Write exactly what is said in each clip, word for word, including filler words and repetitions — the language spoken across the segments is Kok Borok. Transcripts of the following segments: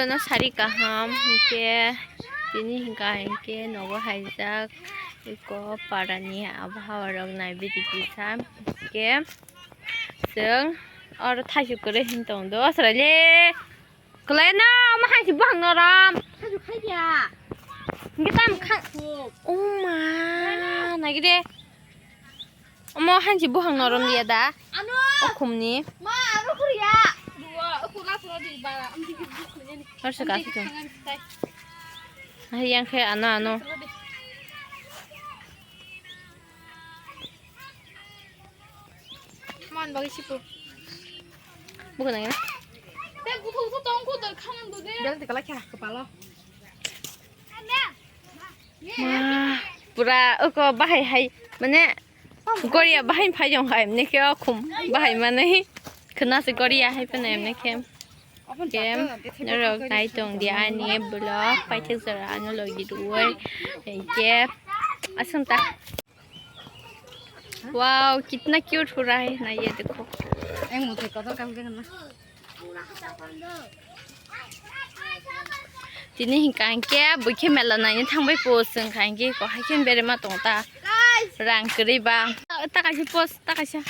Ano sari kaham hinkhe tini hinkha hinkhe nogo haijak eko parani abhawa rok nai bidi kisa hinkhe chwng oro thaisu kwrwi hin tong do aswraile kwlaino omo haisi buhang norom. Thaisu khaiya. Hinkhe tam kha. Oma naigide. Omo hansi buhang norom liya da? Ano. Okhumni. Ma, ano khuriya. Duwa, okhum na khura di ba, amdi di khuriya ni. Harsa kasi tu. Hai yang khe ano, ano. Man bagi sipu. Bukan yang ini. Te butuh butuh tongku dan kanan tu deh. Bel di kala kya kepala. Wah, pura oko bahai hai, mane, goria bahai phai jong hai, mane khe okhum bahai mane, khna se goria hai phano mane khe. Khe, norok nai tong di ani vlog, paithak jora ano logi duoi, khe, aswng ta. Wow, kitna cute ho raha hai na ye dekho. Tini hinkha hinkhe buikhe mela naina thangbai po chwng kha hinkhe ko haikhe berema tong ta rang kwrwi ba ta kaisa post ta kaisa.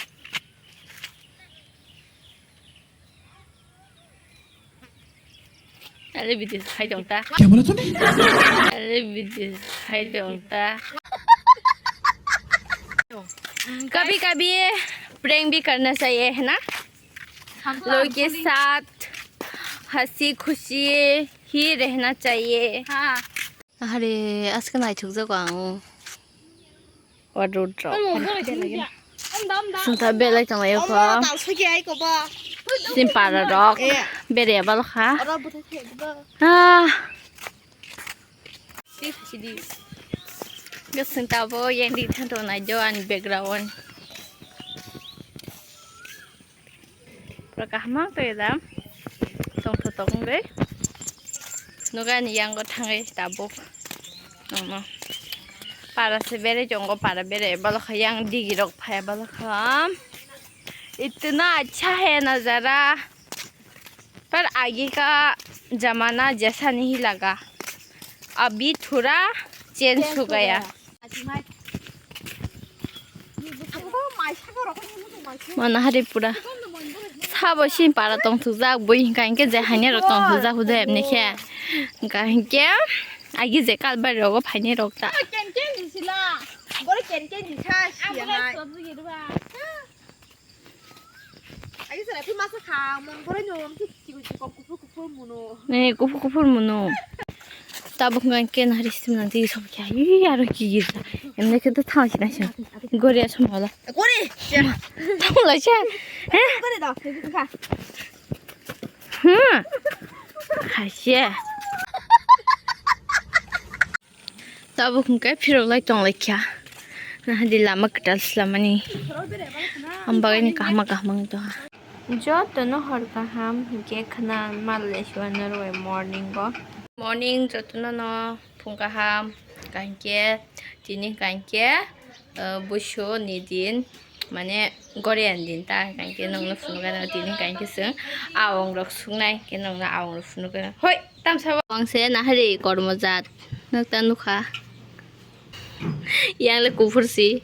अरे विदेश खाई जाऊंगा। क्या बोला तूने? अरे विदेश खाई जाऊंगा। कभी कभी प्रैंक भी करना चाहिए, है ना? लोग के साथ हंसी खुशी ही रहना चाहिए। हाँ। Ahare, aske naithok jago ang. Wa rud rok. Sungta belai tong laio ko. Sim para rok. Bere bal kha. Ah. Sungta bo yang di thanto nai jo ani background. Pura kaham ang twi da. Tongtho tong wngwi. Nugani yango thangwi tabuk. Nono. Para se bere jongo para bere balokha yang digi rok phai balokha. इतना अच्छा है नजारा। पर आगे का जमाना जैसा नहीं लगा। अभी थोड़ा चेंज हो गया। Mana hari pura sabo sini para tong thujak bui hingka hingke je haine rok tong thujak hudu emne khe hingka hingke agi je kalbai rogo phaine rok ta. Ken ken di sila, bore ken ken di sa siya hai. Agi sara tu masa kha mon bore no. Ne, kuphur kuphur muno. Tabuk ngan ken hari sim nang tigi sob kya. Yi, aro ki gir. Emne ke to thang sina sina. Gori asom bala. Gori. Thang la cha. He? Gori da. Kha. Hmm. Kha sia. Tabuk hwnkhe phirok lai tong lai kha. Nahadi lama kwtal slamani. Ang bagwi ni kahma kahma wng tongha. Jotono hor kaham hwnkhe khna mal le siwa norwai morning o. Morning jotono no phung kaham. Kaham khe tini kaham khe, uh, buisu ni din. Mane Korean din ta, hwnkhe nwngno phunukgwi tini hwnkhe chwng awong rok suknai, hwnkhe nwngno awong rok phunukgwi. Hoi, tamsa bo. Awong se nahari kormo jat, nwk ta nukha. Yang le kuphur si,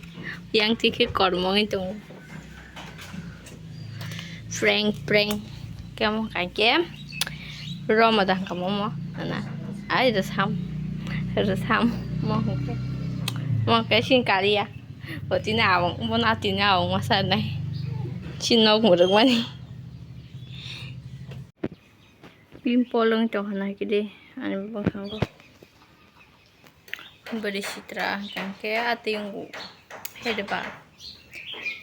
yang twi khe kormo wngwi tongo. Prank, prank. Kemo hwnkhe romo da hwnkha momo, ana. Ai rwsam, rwsam, mo hwnkhe. Mo hwnkhe sini kariya. Bo tini awang, bo na tini awang masa nai. Si nok muruk mani. Pimple wng tong hana kide ani bwkhango. Bwrwi sitra hwnkhe atwi wng headband.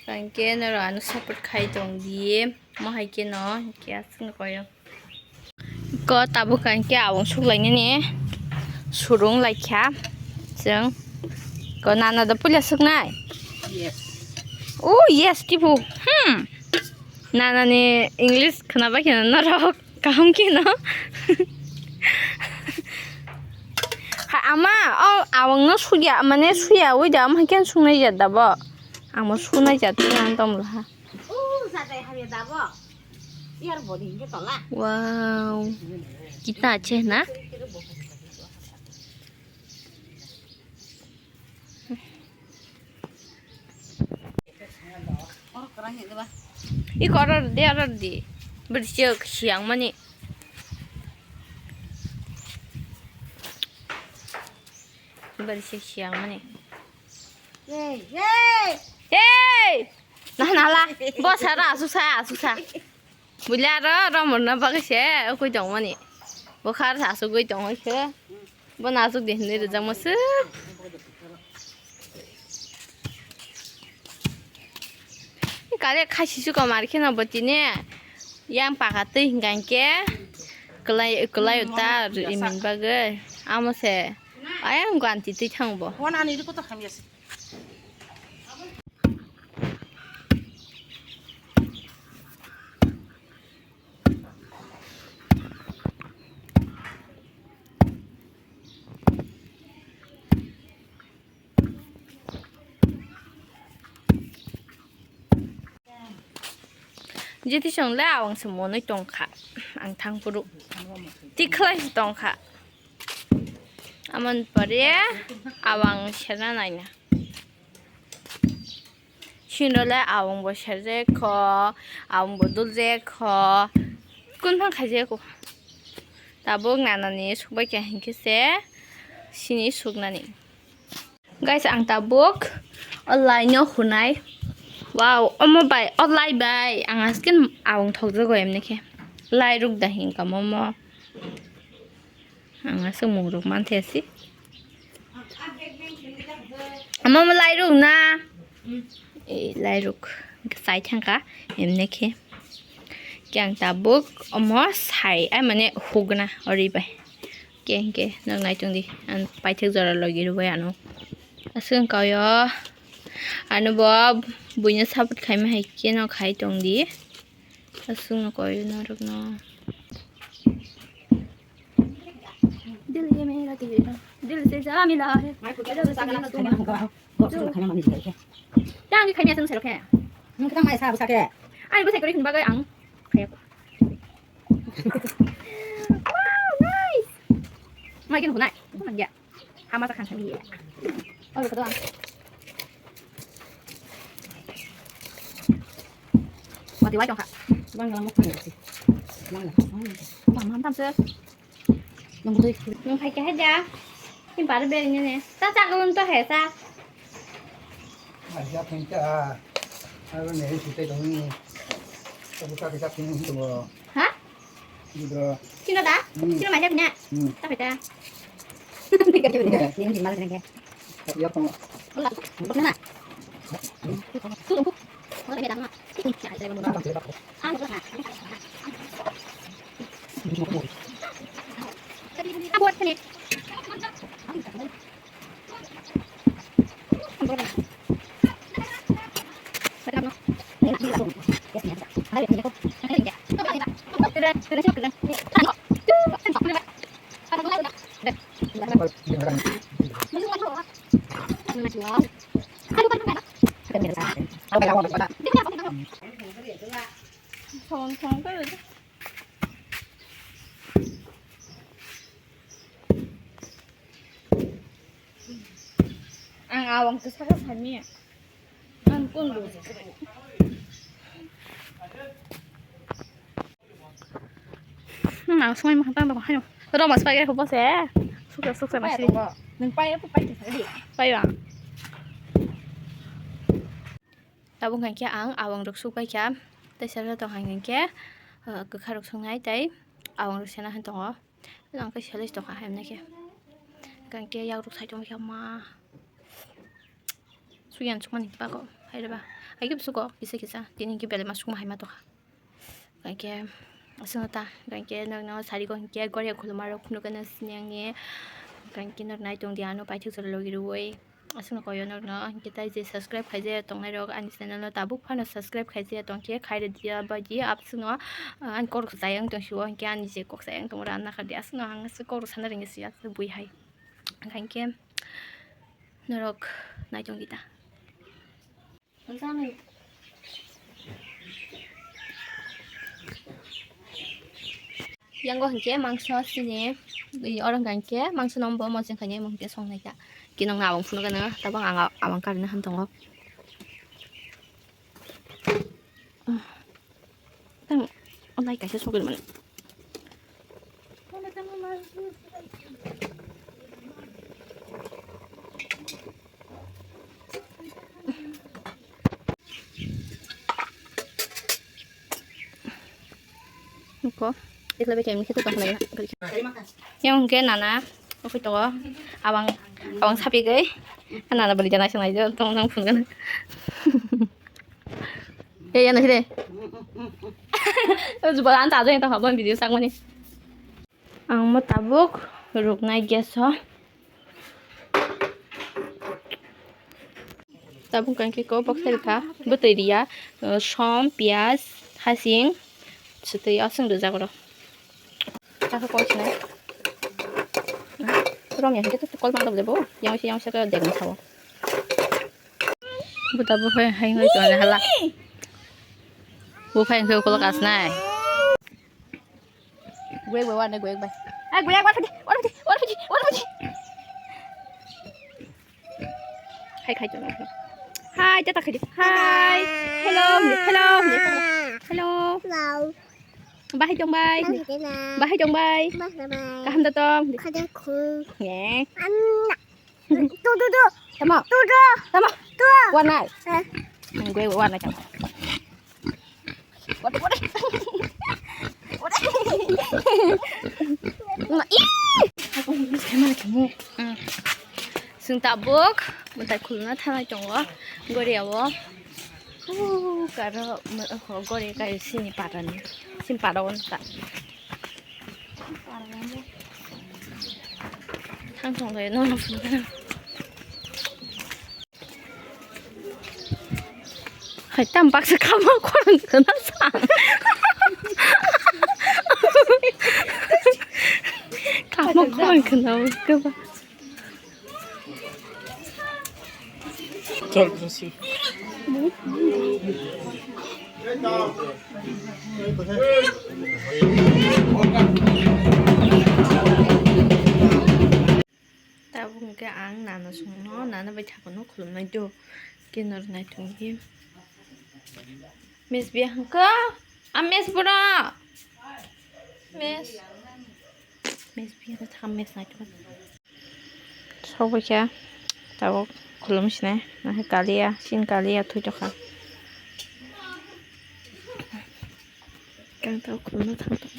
Hwnkhe norok ano support khai tong di. Mo hai khe no hwnkhe aswk no koyo. Ko tabuk hwnkhe abong suklainani surung laikha chwng. Ko nana da puila suknai? Yes. Oh, yes, tibu. Hmm. Nana ni English khwnabai kheno norok kaham kheno. Ha, ama, o abong no suya, mane suya, ui da, ama khe sunai ya da bo. Ang bo sunai ya, tini ang tong laha. Wow. कितना अच्छे है ना? Iko order di, order di. Bersiak siang mani. Bersiak siang mani. Hey, hey. Hey! Nah, nah lah. Bos, hara, susah, susah. Bulia ro, ro murna bagwi se, ukui tongmani. Bo khar sa sugui tongwi se. Bo nasuk de hinwi rijak ma se. Kale khai sisu ko mar kheno bo tini. Yang paka twi hinga hinkhe. Kwlai, kwlai uta ri min bagwi. Amo se. Ayang gwanti twi thang bo. Wan ani ri kotor hamya se. Jiti song le awang se monoi tongkha, ang thang phuru tikhlai se tongkha. Amon pore awang serna naina. Sinrole awang bo serjak kho, awang bo duljak kho. Kun phang khaijak kho. Tabuk nanani sukbai kha hinkhe se sini suknani. Guys, ang tabuk o lai no hunai. Wow, omo bai, o lai bai. Ang askin awang thokjago emni khe. Lai ruk da hinkha momo. Ang aswk mung rok manthe si. Amo mo lai ruk na. E lai ruk sai thangka emne khe. Khe ang tabuk omo sai ai mane hugna ori bai. Khe hingke nok nai tong di. Ang paithak jora logi rwbai ano. Aswk wng kha o. Ano bo buino support khaima hai khe no khai tong di. Aswk no koi norok no. दिल ये मेरा तेरा, दिल से जा मिला है। Yang khaimya sung serok khe. Nung khe mai sa bwsa khe. Ani bwsai kwrwi hwnba gai ang khaya. Wow, nice. Mai khe nuknai. Nuknai ya. Hama ta khan khan ye. Oh, ko da. Mati wai tong kha. Bang lang mo khan ye. Bang lang. Bang lang. Bang lang tam se. Nung tui. Nung khai khe haja. Ni bar ber ni ne. Ta cha gun to he sa. Ai ya phen cha. Ai ne si te dong ni. Ta bu ka ka phen ni to. Ha? Ni bro. Sino da? Hmm. Sino mai da na. Hmm. Ta peta. Ni ni mal ne ke. Ya ko. Wala. Wala na. Tu tu. Wala me da na. Ang awang te saka sani. Ang kun lu. Hmm, ang sumai maha tang tang hayo. Roma spai ko bose. Suksa suksa masih. Nang pai apa pai ke sadi. Pai bang. Tabuk hwnkhe ang awang rok sukbai kha, tei sara tong hai hwnkhe, ah, kwkha rok songnai tei awang rok sena han tongo. Ang khe selai tongkha hai hwnwi khe. Hwnkhe yak rok sai tongkha ma. Sukya sukmani bago hai reba. Hai khe suko kisa kisa tini hwnkhe belai ma sukma hai ma tongkha. Hwnkhe aswkno ta, hwnkhe nokno sari go hwnkhe goria khuluma rok phunukgano sini angni. Hwnkhe nok nai tongdi ano paithak jora logi rwui. Aswkno koyo nokno hwnkhe tai je subscribe khaijaya tongnai rok ani channel no tabuk phano subscribe khaijaya tongkhe khairwdiya baidi abswkno, ah, ani kok rok chayang tongsio hwnkhe ani je kok chayang tongo rw nakhardi aswkno ang aswk kok rok sana ringya si aswk bui hai. Hwnkhe norok nai tongdi ta. Yango hinkhe mangso sini, oro hinkhe mangso no bo mojang khainai, mo hinkhe song naikha. Kinong na abang phunukha nang, tabang ang abang karina han tongo. Tang, o lai kaisa sogwi mani. Ko, ikla beke mkhe to tong lai na. Yang ke nana, oke to, abang, abang sapi gai, nana bali jana sangai jo, tong tong phun gana. Ei, ano side. Jubal an ta jeng ta habon video sak mani. Ang mo tabuk ruknai gas o. Tabuk kangkhe ko boksa rikha bwtwi riya, som, piyaj, hasing, swtwi aswng rijak oro. Chakha koi sinai. Romya hingke to kol mang dable bo. Yang se yang se ka degong sao. Buta bo hai hai noi to hala. Bo phai hingke kol kas nai. Gwe gwe wane gwe gwe. Ai gwe gwe phadi wane phadi wane phadi wane phadi. Hai khai to. Hai tata khai. Hai. Hello hello hello. Hello. Bahai tong bai. Bahai tong bai. Kaham da tong. Ye. Tu tu tu. Tamo. Tu tu. Tamo. Tu. Warnai. Gue warnai tamo. Wade wade. Wade. Ih. Aku nggak bisa mana kamu. Chwng tabuk mwtai khulumna thanai tongo goriao. Huu, karo, gori kai sini parani, sini para o ta. Thang thong lai no no phun kana. Hai tam baksa kama khorang kana sa. Kama khorang kana kaba. Tabuk hwnkhe ang nana songno, nana bai thakono khulumnai do. Khe norok naitongdi. Mes biya hwnkha? A mes bura. Mes. Mes biya ta tham mes nai tong. Sokbai kha. Tabuk khulum sinai. Nahai kaliya, sin kaliya thui tokha. Kang tabuk khulumna thang tong.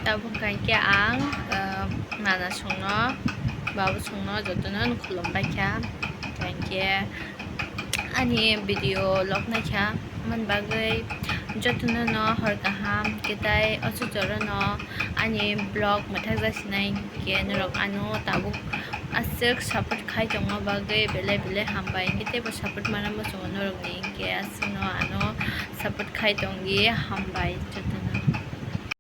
Tabuk hwnkhe ang, eh, nana songno, babu songno jotono khulumbai kha. Hwnkhe ani video log naikha man bagwi jotono no hor kaham, khe tai o chuchorono ani vlog mwthak jasinai hwnkhe norok ano tabuk aswk support khai tongma bagwi belai belai hambai, hwnkhe teibo support mana muchungo norokni, hwnkhe aswkno ano support khai tongdi, hambai joto.